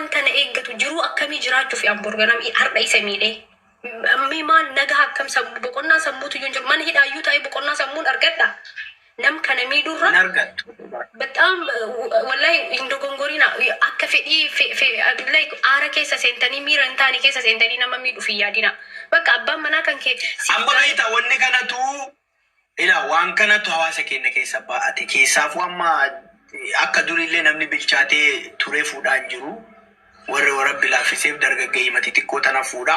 Wanta na eeggatu jiruu akkamii jiraachuuf an bor ganam har'a isa miidhee. Mee maal nagaa akkam sammuu boqonnaa sammuutu iyyuu hin jiru. Mana hidhaayyuu taa'ee boqonnaa sammuun argadha. Nam kana miidhurra Hin argattu. በጣም wallahi hin dogongorina. Akka fedhii like aara keessa seentanii, miira hin taane keessa seentanii nama miidhuuf hin yaadina. Bakka abbaan manaa kan kee siif Amma gaarii beektaa, wanni kanatu ilaa waan kanatu hawaasa keenya keessa baa'ate. Keessaafuu amma akka durillee namni bilchaatee ture fuudhaan jiru. Warri warra laaffiseef dargaggeeyyii xixiqqoo tana fuudha.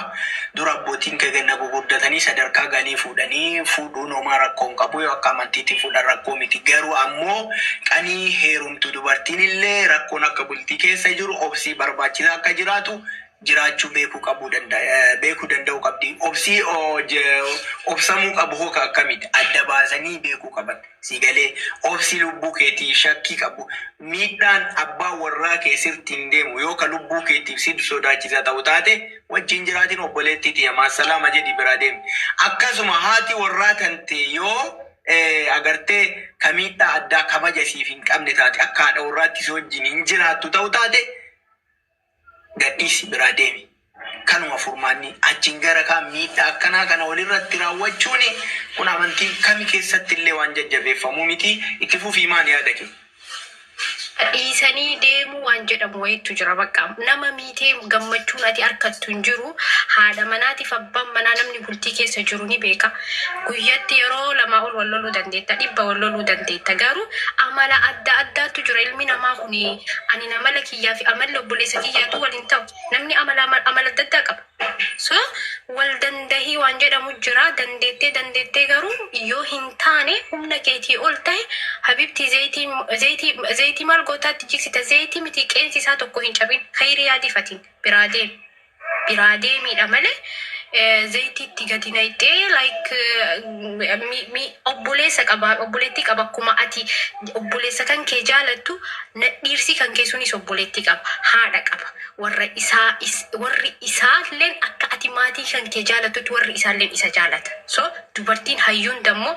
Dura abbootiin keenya guguddatanii sadarkaa ganii fuudhanii, fuudhuun homaa rakkoo hin qabu, yoo akka amantiitti fuudhan rakkoo miti. Garuu ammoo qanii heerumtu dubartiin illee rakkoon akka bultii keessa jiru obsii barbaachisaa akka jiraatu jiraachuu beekuu qabuu danda'a, beekuu danda'uu qabdi. Obsii obsamuu qabu hoo akkamitti adda baasanii beekuu qaban. Si galee, obsi lubbuu keetii shakkii qabu, miidhaan abbaa warraa kee sirti hin deemu yoo ka lubbuu keetiif si sodaachisaa ta'u taate, wajjin jiraatin, obboleettii tiyya, maassalaama jedhi biraa deemi. Akkasuma haati warraa tante yoo agartee ka miidhaa addaa kabaja siif hin qabne taate, akka haadha warraatti si wajjin hin jiraattu ta'u taate, gadhiisi biraa deemi. Kanuma furmaanni. Achiin gara kaan miidhaa akkanaa kana walirratti raawwachuun kun amantii kami keessatti illee waan jajjabeeffamuu miti. Itti fufii, maal yaada kee? Dhiisanii deemuu waan jedhamu wayiitu jira. Bakka nama miitee gammachuun ati harkattu hin jiru. Haadha manaatiif abbaan manaa, namni bultii keessa jiru ni beeka. Guyyatti yeroo lamaa ol wal loluu dandeetta, 100 wal loluu dandeetta. Garuu amala adda addaatu jira. Ilmi namaa kun ani amala kiyyaa fi amalli obboleessa kiyyaatu wal hin ta'u. Namni amala amala adda addaa qaba. So wal dandahii waan jedhamu jira. Dandeettee dandeettee garuu yoo hin taane, humna keetii ol ta'e, habibti, zayitii zayitii zayitii maal gootaatti jigsita? Zayitii miti, qeensi isaa tokko hin cabin. Khayrii yaadifatiin biraa deemi, biraa deemiidha malee zayitiitti gadi naqxee like obboleessa qaba, obboleettii qaba. Akkuma ati obboleessa kan kee jaalattu, dhiirsi kan kee sunis obboleettii qaba, haadha qaba, warra isaa warri isaalleen akka ati maatii kan kee jaalattutti warri isaalleen isa jaalata. So dubartiin hayyuun dammoo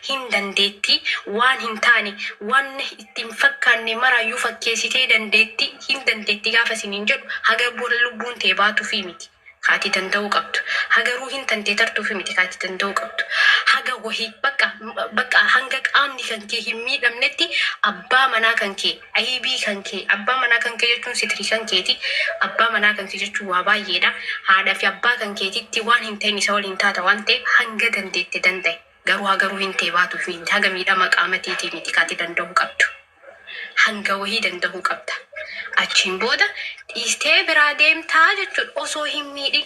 hin dandeetti. Waan hin taane, waan ittiin fakkaanne maraayyuu fakkeessitee dandeetti, hin dandeetti. Gaafa isiniin jedhu haga lubbuun tee baatuufi miti kaati danda'uu qabdu. Hagaruu hin tantee tartuufi miti kaati danda'uu qabdu. Haga wahii bakka bakka hanga qaamni kan kee hin miidhamnetti abbaa manaa kan kee, aybii kan kee, abbaa manaa kan kee jechuun sitrii kan keeti. Abbaa manaa kan kee jechuun waa baay'eedha. Haadha fi abbaa kan keetitti waan hin ta'in isa waliin taata waan ta'eef hanga dandeette danda'e. Garuu hagaruu hin ta'e baatuufi miti, haga miidhama qaama teetii miti kaati danda'uu qabdu. Hanga wahii danda'uu qabda. Achiin booda dhiistee biraa deemtaa jechuudha osoo hin miidhin.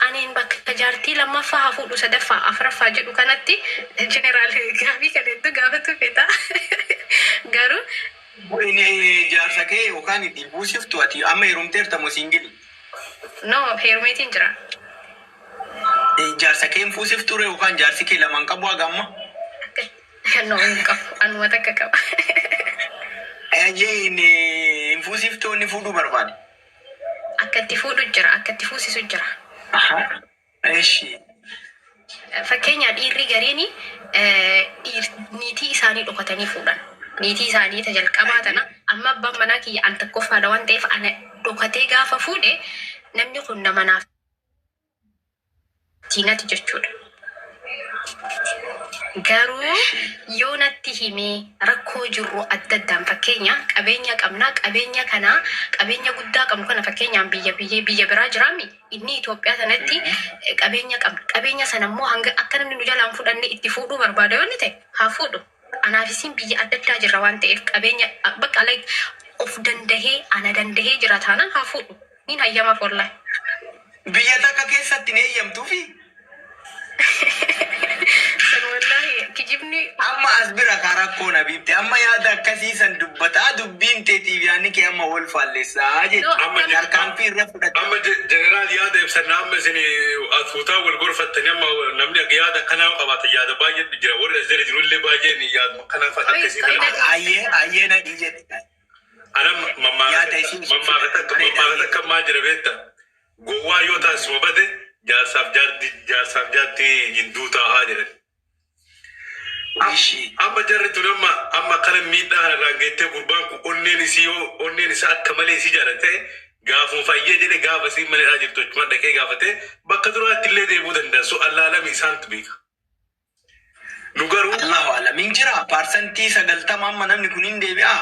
Aniin bakka jaartii lammaffaa haa fuudhu, sadaffaa, afuraffaa jedhu kanatti, jeneraal, gaafii kana hedduu gaafatu feta. Garuu Inni jaarsa kee yookaan itti buusiftu, ati amma heerumteerta moo single? No, heerumeetiin jira. Jaarsa kee hin fuusiftu ture yookaan jaarsi kee lamaan qabu haga amma? No, hin qabu. Anuma takka qaba. Eeyyee, inni hin fuusiftu, inni fuudhuu barbaade. Akka itti fuudhu jira, akka itti fuusisu jira. Eshi. Fakkeenya dhiirri gariin niitii isaanii dhokatanii fuudhan. Niitii isaanii ta jalqabaa tana, amma abbaan manaa kiyya an tokkoffaadha waan ta'eef, ana dhokatee gaafa fuudhe, namni kun nama naaf diinati jechuudha. Garuu yoo natti himee rakkoo jirru adda addaan, fakkeenya qabeenya qabnaa, qabeenya kanaa, qabeenya guddaa qabnu kana, fakkeenyaan biyya biraa jiraami, inni Itoophiyaa sanatti qabeenya qabna, qabeenya sana immoo hanga akka namni nu jalaan fudhanne itti fuudhuu barbaada yoo inni ta'e, haa fuudhu. Anaaf isin biyya adda addaa jirra waan ta'eef, qabeenya bakka like of dandahee ana dandahee jira taanaan haa fuudhu. Niin hayyamaaf wallahi. Biyya takka keessatti ni eeyyamtuufi? San wallahi kijibni Amma as bira kaa rakkoo na biifte. Amma yaada akkasii san dubbataa, dubbiin teetiif yaadni kee amma wal faallessaa jechuudha. Amma Tarkaanfii irra fudhatta. Amma jeneraal yaada ibsanna, amma isin asuutaa wal gorfattanii, amma namni akka yaada akkanaa yoo qabaatan yaada baay'eetu jira. Warri as jala jirullee baay'een yaaduma akkanaa akkasii kana. Ayyee ayyee, nadhii jedhe. Ana Yaada isin mammaakata akka maal jira beekta? Gowwaa yoo taasisuma bade jaarsaaf jaartii, jaarsaaf jaartii jidduu taa'aa jedhan. Ishi. Amma jarri tun amma akkana miidhaa kana irraan geettee, gurbaan kun onneen isii yoo onneen isaa akka malee isii jaalate Gaafuma fayyee jedhe gaafa isiin mana hidhaa jirtu achuma dhaqee gaafatee bakka duraatti illee deebi'uu danda'a. So allaalami isaantu beeka. Nu garuu Allahu alam hin jira 90% amma namni kun hin deebi'a.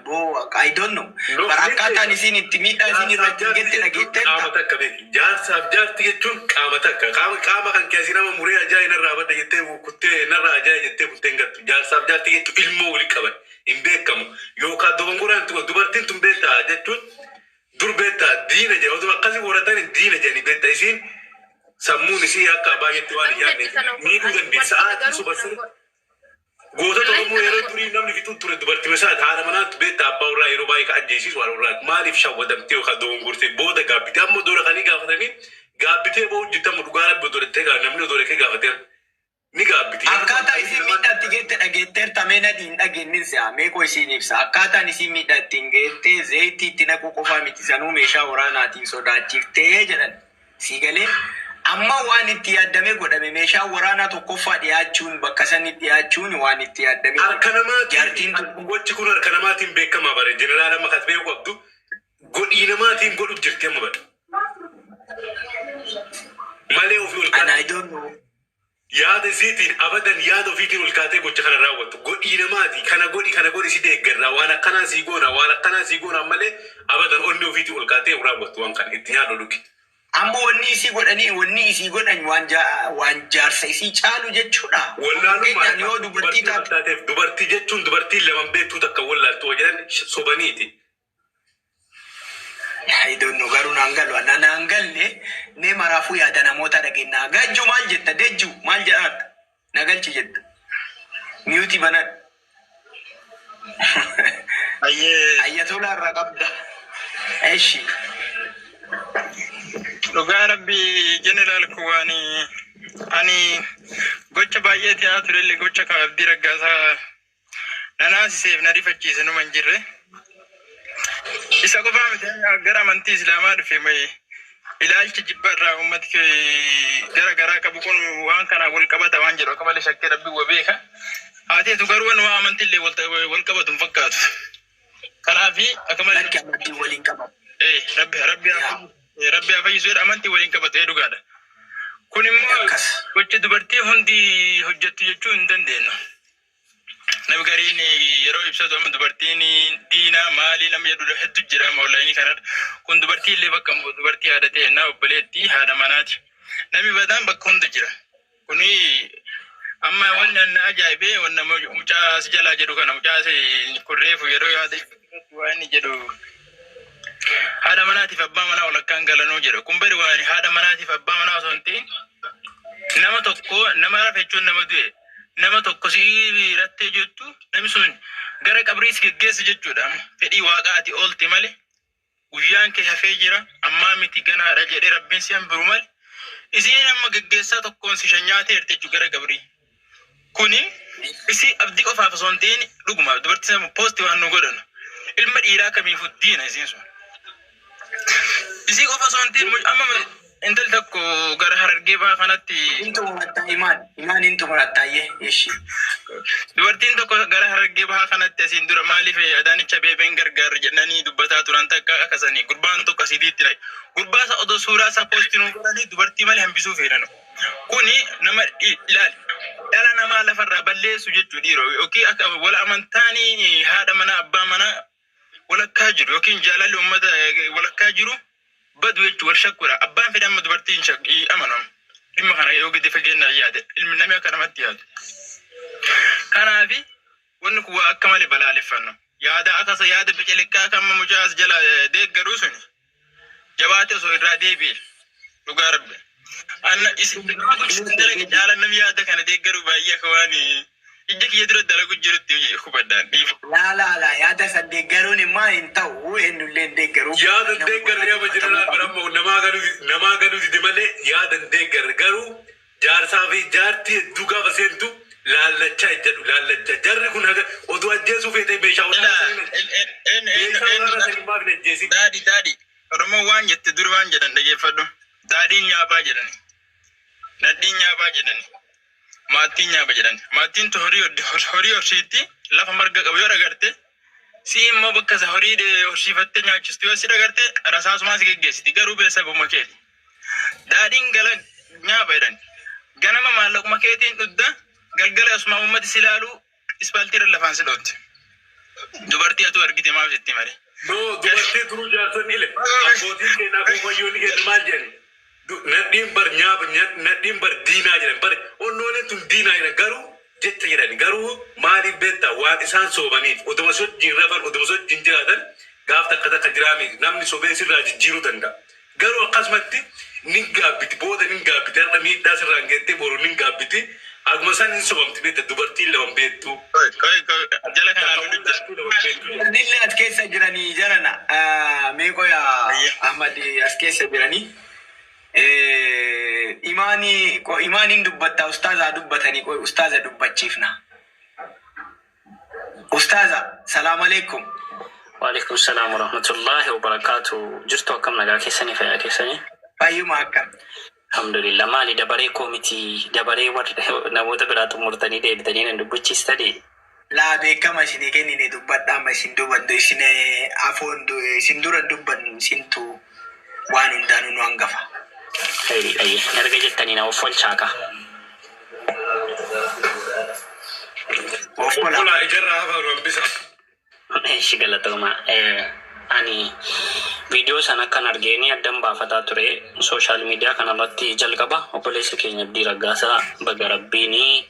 Boo, I don't know. No, Bara ni akkaataan deebi'a. isiin itti miidhaa isiin irra Jaarsaaf ittiin jaarti gette jechuun dhageetteerta. qaama takka beeki. Jaarsaaf jaarti jechuun qaama takka. Qaama kan keessi nama muree ajaa'e narraa badda jettee kuttee narraa ajaa'e jettee kuttee hin gattu. Jaarsaaf jaarti jechuun ilmoo wali qaban hin beekamu. Yookaan dogongoraan dubartiin tun beektaa jechuun dur beektaa diina jedha. Otuma akkasii horatan diina jedhanii beektaa isiin sammuun isii akka baay'eetti waan hin Garuu yaadne namni kana miidhuu godhu dandeessi. dubartiidha Sa'aatii garuu soba kana sirri godhu. Gootota Wallahi Oromoo kana yeroo godhu. durii namni fixuun ture dubartii isaati. Haadha manaatu beektaa abbaa warraa yeroo baay'ee ka ajjeesisu haadha warraati. Maaliif shawwadamtee yookaan dogongortee booda gaabbitee amma dora kanii gaafatanii gaabbitee boo hojjetamu dhugaa rabbi odoo dhaqxee namni odoo dhaqee gaafatee ni gaabbiti. Yeroo Akkaataa qalbii isiin namaa miidhaa itti geette dhageetteerta mee nadhi hin dhageennin se'a mee koo isiin ibsa. Akkaataan isiin miidhaa ittiin geette zayitii itti naquu qofaa miti sanuu meeshaa waraanaatiin sodaachiftee jedhan. Sii galee amma waan itti yaaddamee godhame meeshaan waraanaa tokkoffaa dhiyaachuun bakka sanii dhiyaachuun waan itti yaaddamee Harka godhame. namaatiin Jaartiin tun gochi kun harka namaatiin beekamaa bare jeneraal amma kan beeku qabdu godhii namaatiin godhu jirti amma bare. Malee ofii ol And kaatee I don't know. yaada isiitiin abadan yaada ofiitiin ol kaatee gocha kana raawwattu godhii namaati kana godhi kana godhi si deeggarra waan akkanaa sii goona waan akkanaa sii goona malee abadan onni ofiitiin ol kaatee raawwattu waan kana itti nyaadhu dhugi. Amma wanni isii godhanii wanni isii godhan waan waan jaarsa isii caalu jechuudha. Wallaalummaa Fakkeenyaan yoo dubartii dubartii taate taateef dubartii jechuun dubartii lama beektuu takka wallaaltu jedhan sobaniiti. I don't know garuu naan galu ana naan galle mee maraafuu yaada namoota dhageenyaa. Gajju maal jetta dejju maal jedhaata nagalchi jetta. Mute banadhu. Ayyee Ayyatolaa irraa qabda. Eshi. Dhugaa rabbii jeneraal kun waan ani gocha baay'ee ta'aa turellee gocha ka Abdii Raggaasaa nanaasiseef na rifachiise numa hin jirre. Isa qofaa miti gara amantii Islaamaa dhufe mee ilaalcha jibba irraa uummati gara garaa qabu kun waan kanaan wal qabata waan jedhu akka malee shakkii rabbii wa beeka. Haa ta'etu garuu waan waa amantii illee wal qabatu hin fakkaatu. Kanaafi akka malee Lakki amantii waliin qabatu. Rabbi rabbi haa rabbi haa fayyisu jedha amantii waliin qabatu dhugaadha. Kun immoo Akkas. gocha dubartii hundi hojjettu jechuu hin dandeenyu. Namni gariin yeroo ibsatu amma dubartiin diinaa maalii nama jedhu hedduu jira amma onlaayinii kanarra. Kun dubartii illee bakka hin bu'u dubartii haadha ta'e naa obboleettii haadha manaati. Namni badaan bakka hunda jira. Kuni amma wanni na ajaa'ibee wanna mucaa si jalaa jedhu kana mucaa si kun reefu yeroo yaada waan inni jedhu haadha manaatiif abbaa manaa walakkaan galanuu jedhu. Kun bari waan haadha manaatiif abbaa manaa osoo hin ta'in nama tokko nama rafe jechuun nama du'e nama tokko si rattee jirtu namni sun gara qabrii si geggeessu jechuudha. Fedhii waaqaati oolte malee guyyaan kee hafee jira ammaa miti ganaadha jedhee rabbiin si hambiru malee isiin amma geggeessaa tokkoon si shanyaateerti jechuudha gara qabrii. Kuni isii abdii qofaaf osoo hin ta'in dhuguma dubartii sana post waan nu godhan ilma dhiiraa kamiifuu diina isiin sun. Isii qofa osoo hin ta'in amma intalli tokko gara Harargee bahaa kanatti Hin xumurattaa imaan imaan hin xumurattaayyee ishi. Dubartiin tokko gara Harargee bahaa kanatti asiin dura maaliif Adaanech Abeebeen gargaarra jedhanii dubbataa turan takka akkasanii gurbaan tokko asiitti dhaqe. Gurbaa isa odoo suuraa isaa post nuu godhanii dubartii malee hambisuu fedhan. Kuni nama ilaali. Dhala namaa lafarraa balleessu jechuu dhiiroo yookiin akka wal amantaanii haadha manaa abbaa manaa walakkaa jiru yookiin jaalalli uummata walakkaa jiru badu jechuu wal shakkuudha. Abbaan fedhe amma dubartii hin shakku amanu dhimma kana yoo gadi fageenyaan yaade ilmi namni akka namatti yaadu. Kanaafi wanni kun waa akka malee balaaleffannu. Yaada akkasa yaada biciliqqaa kan amma mucaa as jala deeggaruu suni jabaatee osoo irraa deebi'e dhugaa rabbi. Anna isin nama gocha dalage caala namni yaada kana deeggaruu baay'ee akka waan ija kiyya dura dalagu jirutti hubadhaan dhiifa. Laa laa laa yaada san deeggaruun immoo hin ta'u eenyullee hin deeggaru. Yaada hin deeggarre amma jeneraal barammoo namaa galuu dide malee yaada hin deeggarre garuu jaarsaa fi jaartii hedduu gaafa seentu laallachaa jedhu laallachaa jarri kun haga oduu ajjeesuu feetee meeshaa waraanaa saniin meeshaa waraanaa saniin maaf hin ajjeesin. Daadhi daadhi Oromoon waan jette dur waan jedhan dhageeffadhu. Daadhiin nyaaphaa jedhani. Nadhiin nyaaphaa jedhani. Maattiin nyaapha jedhani. Maattiin tu horii horii horsiitti lafa marga qabu yoo dhagarte Si immoo bakka isa horii horsiifattee nyaachistu yoo si dhagarte rasaasumaa si geggeessiti garuu beessa keeti. Daadhiin gala nyaaba jedhan. Ganama maallaquma keetiin dhugda galgala asumaa uummati si ilaalu ispaaltii irra lafaan si dhootti. Dubartii atu argite maaf jetti malee. No, dubartii turuu jaarsonni ile abbootiin keenyaa fi fayyoonni keenya maal jedhani? Nadhiin bar nyaaba, nadhiin bar diinaa jedhan, bar onnooleen tun diinaa jedhan, garuu jecha jedhan, garuu maaliif beektaa? Waan isaan soobaniif utuma si wajjin rafan, utuma si wajjin jiraatan, gaaf takka takka jiraame namni sobee sirraa jijjiiruu danda'a. Garuu akkasumatti ni gaabbiti, booda ni gaabbiti, har'a miidhaa sirraan geettee boru ni gaabbiti. Akkuma isaan hin sobamti beekta, dubartiin lama beektu. Jala kanaan lolu jira. Dillee as keessa jiranii jarana meeqo yaa Ahmad as keessa jiranii. Imaanii imaaniin dubbatta, ustaazaa dubbatanii ustaaza dubbachiifna. Ustaaza, salaam alaikum. Waalaikum salaam warahmatullahi wabarakaatu. Jirtu, akkam, nagaa keessanii, fayyaa keessanii? Fayyuma, akkam? Alhamdulillah. Maali, dabaree koo miti, dabaree warra namoota biraa xumurtanii deebitanii nan dubbachiistanii? Laa, beekama isinii kennine, dubbadha amma isin dubbaddu, isin afoon isin dura dubbannu, isintu waan hundaanuu nu hangafa. Khayri, ayye, erga jettanii na of olchaaka. Of kola. Obbolaa, ijarraa hafaa, nu hambisa. Eeshi, galatooma. Ani viidiyoo sana akkan argeeni addan baafataa ture social media kanarratti. Jalqaba obboleessa keenya Abdii Raggaasaa baga Rabbiinii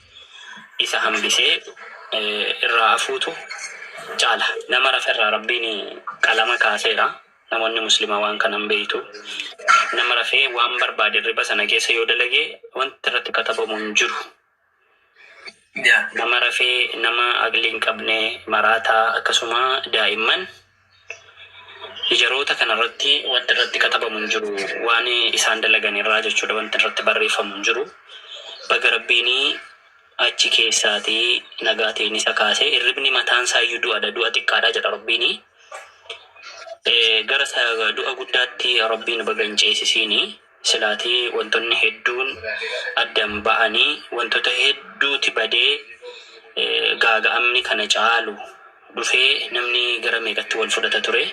isa hambisee, irraa hafuutu caala. Nama raferraa Rabbiin qalama kaaseera. Namoonni muslimaa waan kanan beeytu. Nama rafee waan barbaade riba sana keessa yoo dalage wanti irratti katabamu hin jiru. Nama rafee, nama aqlii hin qabne, maraataa, akkasuma daa'imman ijaroota kanarratti wanti irratti katabamu hin jiru. Waan isaan dalagan irraa jechuudha, wanti irratti barreeffamu hin jiru. Baga Rabbiinii achi keessaatii nagaatiin isa kaasee. Hirribni mataan isaayyuu du'adha, du'a xiqqaadha jedha Rabbiinii. Gara du'a guddaatti Rabbiin baga hin ceesisiini. Silaatii wantoonni hedduun addan ba'anii wantoota hedduuti badee, gaaga'amni kana caalu dhufee namni gara meeqatti wal fudhata ture.